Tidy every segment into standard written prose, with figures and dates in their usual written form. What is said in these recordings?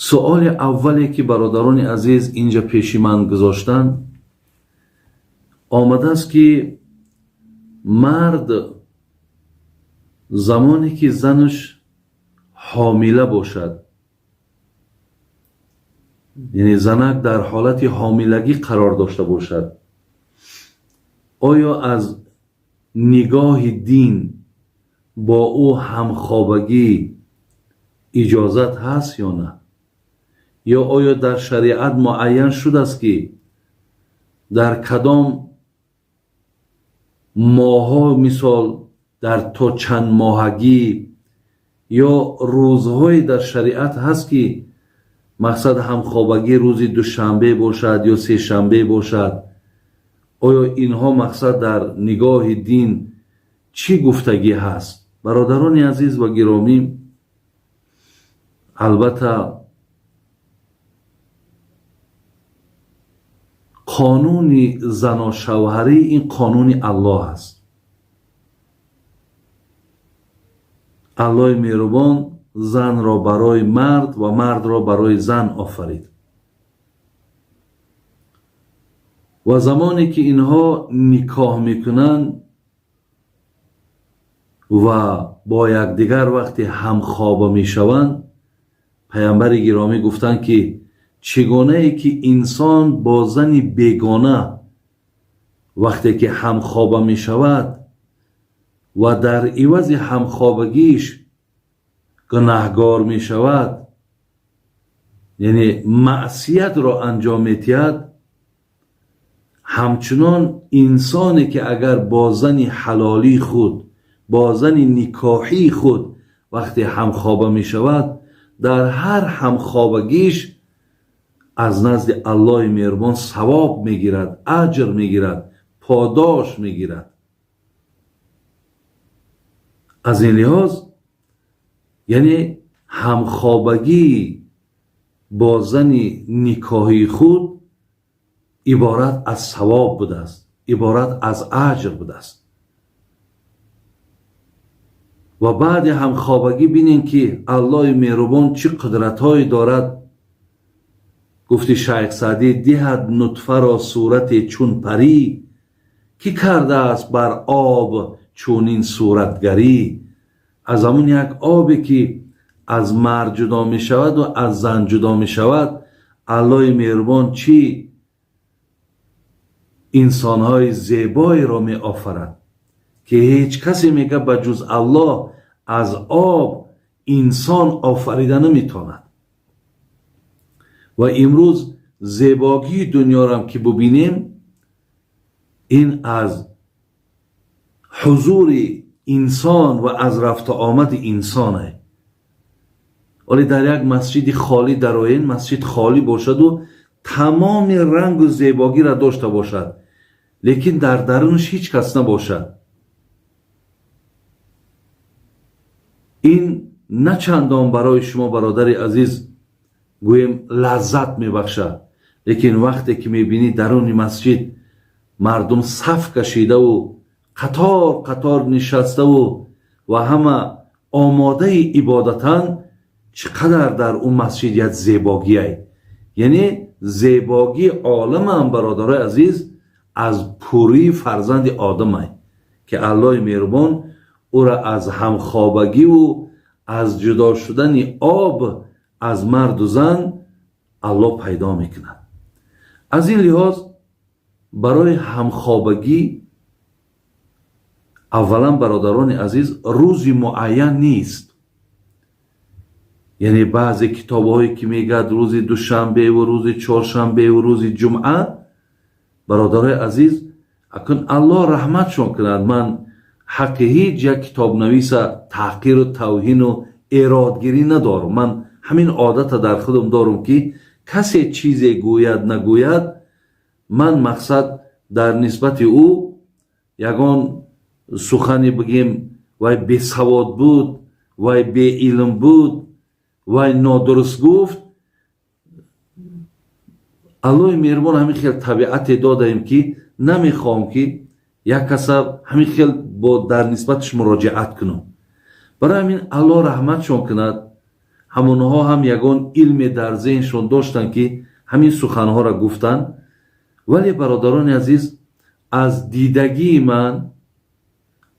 Суоли аввале, ки бародарони азиз инҷа пеши ман гузоштанд, омадааст, ки мард замоне ки занаш ҳомила бошад, яъне занак дар ҳолати ҳомилагӣ қарор дошта бошад, оё аз нигоҳи дин бо ӯ ҳамхобагӣ иҷозат ҳаст ё на, ё оё дар шариат муайян шудааст, ки дар кадом моҳҳо, мисол, дар то чанд моҳагӣ ё рӯзҳое дар шариат ҳаст, ки мақсад ҳамхобагӣ рӯзи душанбе бошад ё сешанбе бошад? Оё инҳо мақсад дар нигоҳи дин чӣ гуфтагӣ ҳаст? Бародарони азиз ва гиромӣ, албатта, қонуни заношавҳарӣ ин қонуни Аллоҳ аст. Аллоҳи меҳрубон занро барои мард ва мардро барои зан офарид ва замоне ки инҳо никоҳ мекунанд ва бо якдигар вақте ҳамхоба мешаванд, паямбари гиромӣ гуфтанд, ки чӣ гунае ки инсон бо зани бегона вақте ки ҳамхоба мешавад ва дар ивази ҳамхобагиш гунаҳгор мешавад, яъне маъсиятро анҷом медиҳад, ҳамчунон инсоне ки агар бо зани ҳалолии худ, бо зани никоҳии худ вақте ҳамхоба мешавад, дар ҳар ҳамхобагиш аз назди Аллоҳи меҳрубон савоб мегирад, аҷр мегирад, подош мегирад. Аз ин лиҳоз, яъне ҳамхобагӣ бо зани никоҳии худ иборат аз савоб будааст, иборат аз аҷр будааст. Ва баъди ҳамхобагӣ бинем, ки Аллоҳи меҳрубон чӣ қудратҳое дорад. Гуфти Шайх Саъдӣ: диҳад нутфаро сурате чун парӣ, ки кардааст бар об чунин суратгарӣ. Аз ҳамун як обе ки аз мард ҷудо мешавад ва аз зан ҷудо мешавад, Аллоҳи меҳрубон чӣ инсонҳои зебоеро меофарад, ки ҳеҷ касе, мега, ба ҷуз Аллоҳ аз об инсон офарида наметавонад. Ва имрӯз зебогии дунёрам ки бубинем, ин аз ҳузури инсон ва аз рафту омади инсоне. Вале дар як масҷиди холӣ дароен, масҷид холӣ бошаду тамоми рангу зебогиро дошта бошад, лекин дар дарунаш ҳеҷ кас набошад, ин на чандон барои шумо, бародари азиз, гӯем, лаззат мебахшад. Лекин вақте ки мебинӣ, даруни масҷид мардум саф кашидаву қатор қатор нишаставу ва ҳама омодаи ибодатанд, чӣ қадар дар он масҷид як зебогиай! Яъне зебогии оламам, бародарои азиз, аз пурии фарзанди одамай, ки Аллоҳи меҳрубон ӯра аз ҳамхобагиву аз ҷудо шудани об аз марду зан Аллоҳ пайдо мекунад. Аз ин лиҳоз, барои ҳамхобагӣ аввалан, бародарони азиз, рӯзи муайян нест. Яъне баъзе китобҳое ки мегӯяд рӯзи душанбеву рӯзи чоршанбеву рӯзи ҷумъа, бародарои азиз, акун Аллоҳ раҳматшон кунад, ман ҳаққи ҳеҷ як китобнависа таҳқиру тавҳину эродгирӣ надорам. Ман ҳамин одата дар худам дорам, ки касе чизе гӯяд, нагӯяд, ман мақсад дар нисбати ӯ ягон сухане бигем, вай бесавод буд, вай беилм буд, вай нодуруст гуфт. Аллоҳи меҳрубон ҳамин хел табиате додаем, ки намехоҳам, ки як каса ҳамин хел бо дар нисбаташ муроҷиат кунам. Барои ҳамин, Аллоҳ раҳматшон кунад. Ҳамонҳо ҳам ягон илме дар зеҳншон доштанд, ки ҳамин суханҳоро гуфтанд. Вале, бародарони азиз, аз дидагии ман,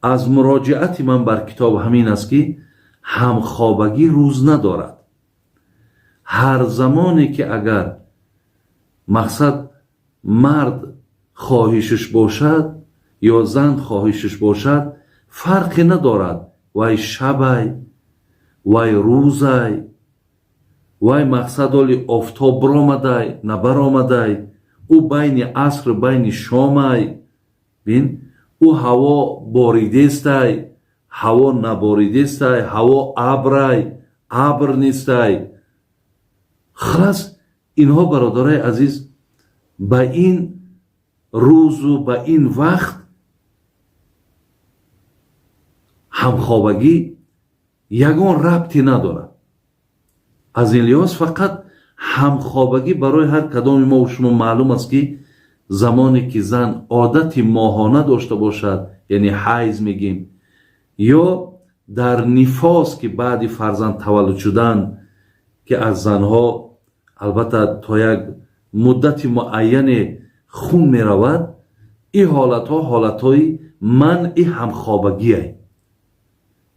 аз муроҷиати ман бар китоб ҳамин аст, ки ҳамхобагӣ рӯз надорад. Ҳар замоне ки агар мақсад мард хоҳишаш бошад ё зан хоҳишаш бошад, фарқе надорад, вай шабай, вай рӯзай, вай мақсад оли офтоб баромадай, набаромадай, ӯ байни аср, байни шомай, бин, ӯ ҳаво боридестай, ҳаво наборидестай, ҳаво абрай, абр нестай. Халас, инҳо, бародарои азиз, ба ин рӯзу ба ин вақт ҳамхобагӣ ягон рабте надорад. Аз ин лиҳоз фақат ҳамхобагӣ барои ҳар кадоми мо шумо маълум аст, ки замоне ки зан одати моҳона дошта бошад, яъне ҳайз мегим, ё дар нифос, ки баъди фарзанд таваллуд шудан, ки аз занҳо албатта то як муддати муайяне хун меравад, ин ҳолатҳо ҳолатҳои манъи ҳамхобагиай.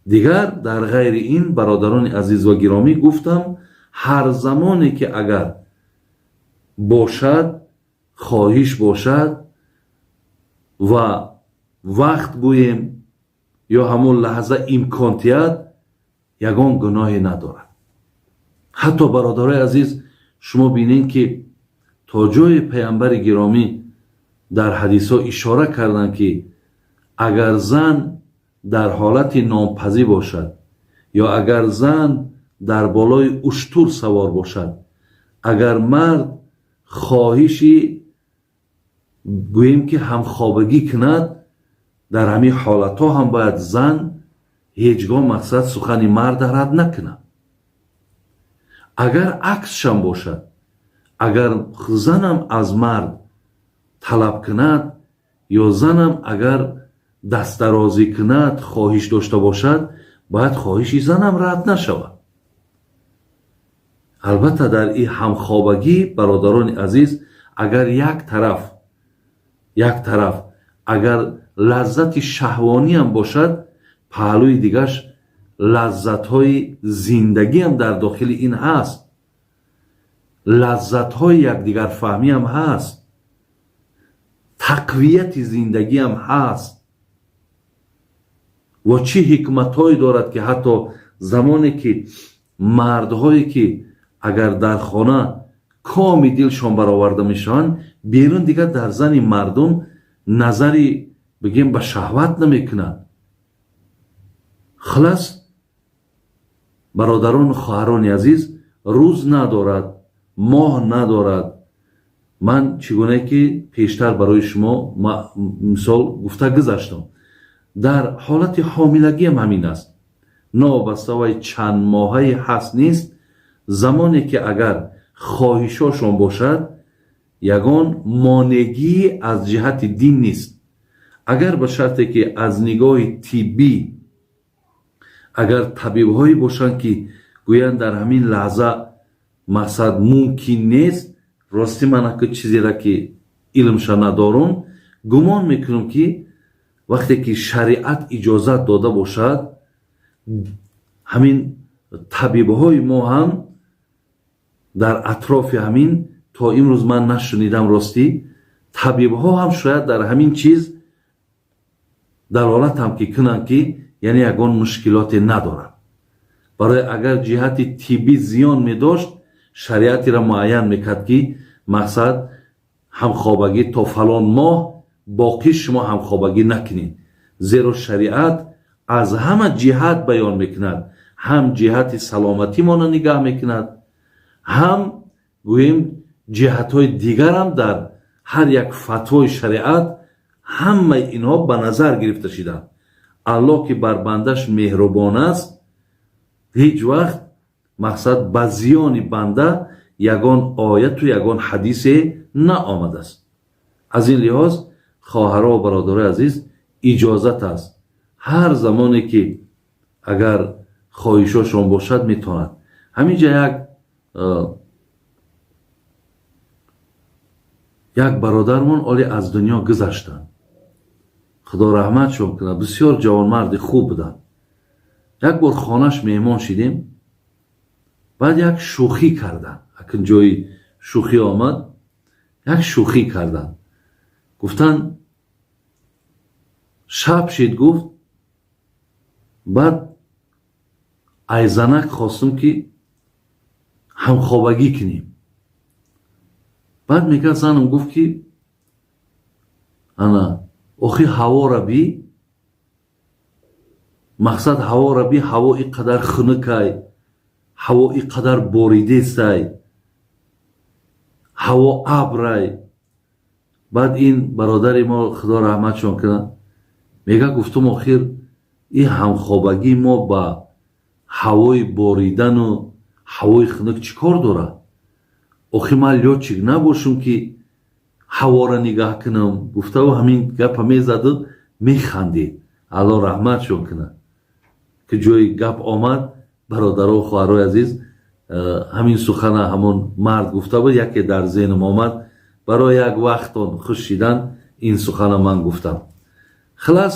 Дигар дар ғайри ин, бародарони азиз ва гиромӣ, гуфтам, ҳар замоне ки агар бошад, хоҳиш бошад ва вақт гӯем ё ҳамон лаҳза имкон тиҳад, ягон гуноҳе надорад. Ҳатто, бародарои азиз, шумо бинед, ки то ҷои паямбари гиромӣ дар ҳадисҳо ишора карданд, ки агар зан дар ҳолати нонпазӣ бошад ё агар зан дар болои уштур савор бошад, агар мард хоҳиши гӯем ки ҳамхобагӣ кунад, дар ҳамин ҳолатҳо ҳам бояд зан ҳеҷ гоҳ мақсад сухани марда рад накунад. Агар аксшам бошад, агар занам аз мард талаб кунад ё занам агар дастдарозӣ кунад, хоҳиш дошта бошад, бояд хоҳиши занам рад нашавад. Албатта, дар ин ҳамхобагӣ, бародарони азиз, агар як тараф агар лаззати шаҳвониам бошад, паҳлӯи дигаш лаззатҳои зиндагиам дар дохили ин ҳаст, лаззатҳои якдигарфаҳмиам ҳаст, тақвияти зиндагиам ҳаст. Ва чӣ ҳикматҳое дорад, ки ҳатто замоне ки мардҳое ки агар дар хона коми дилшон бароварда мешаванд, берун дигар дар зани мардум назари бигем ба шаҳват намекунад. Хулас, бародарону хоҳарони азиз, рӯз надорад, моҳ надорад. Ман чӣ гуна ки пештар барои шумо мисол гуфта гузаштам, дар ҳолати ҳомилагиам ҳамин аст. Новобаста вай чанд моҳае ҳаст, нест, замоне ки агар хоҳишошон бошад, ягон монегӣ аз ҷиҳати дин нест, агар ба шарте ки аз нигоҳи тиббӣ агар табибҳое бошанд, ки гӯянд, дар ҳамин лаҳза мақсад мумкин нест. Ростӣ, ман ака чизеро ки илмша надорум, гумон мекунам, ки вақте ки шариат иҷозат дода бошад, ҳамин табибҳои мо ҳам дар атрофи ҳамин то имрӯз ман нашунидам. Ростӣ, табибҳо ҳам шояд дар ҳамин чиз далолатам ки кунанд, ки яъне ягон мушкилоте надорад. Барои агар ҷиҳати тиббӣ зиён медошт, шариатеро муайян мекард, ки мақсад ҳамхобагӣ то фалон моҳ боқӣ шумо ҳамхобагӣ накунед. Зеро шариат аз ҳама ҷиҳат баён мекунад, ҳам ҷиҳати саломатимонро нигаҳ мекунад, ҳам гӯем ҷиҳатҳои дигарам. Дар ҳар як фатвои шариат ҳамаи инҳо ба назар гирифта шиданд. Аллоҳ, ки бар бандаш меҳрубон аст, ҳеҷ вақт мақсад ба зиёни банда ягон ояту ягон ҳадисе наомадааст. Аз ин лиҳоз, хоҳаро ва бародарои азиз, иҷозат аст. Ҳар замоне ки агар хоҳишошон бошад, метавонад. Ҳаминҷа як бародармон оле аз дунё гузаштанд, Худо раҳматшон кунад, бисёр ҷавонмарди хуб буданд. Як бор хонаш меҳмон шидем, баъд як шӯхӣ карданд. Акн ҷои шӯхӣ омад, як шӯхӣ карданд, гуфтанд: «Шаб шид», гуфт, «баъд айзанак хостум, ки ҳамхобагӣ кунем». Баъд мегӯяд, занам гуфт, ки ана охи ҳавора би, мақсад ҳавора би, ҳаво ин қадар хунукай, ҳаво ин қадар боридестай, ҳаво абрай. Баъд ин бародари мо, Худо раҳматшон кунад, мега, гуфтум: «Охир ин ҳамхобагии мо ба ҳавои боридану ҳавои хунук чӣ кор дорад? Охир ман лётчик набошам, ки ҳавора нигаҳ кунам», гуфтаву ҳамин гапа мезаду механдид. Алло раҳматшон кунад, ки ҷои гап омад, бародаро, хоҳарои азиз, ҳамин сухана ҳамон мард гуфта буд, яке дар зеҳнам омад. Барои як вақтон хуш шидан ин сухана ман гуфтам. Хулас,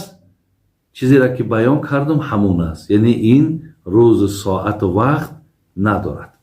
чизеро ки баён кардам, ҳамон аст, яъне ин рӯзу соату вақт надорад.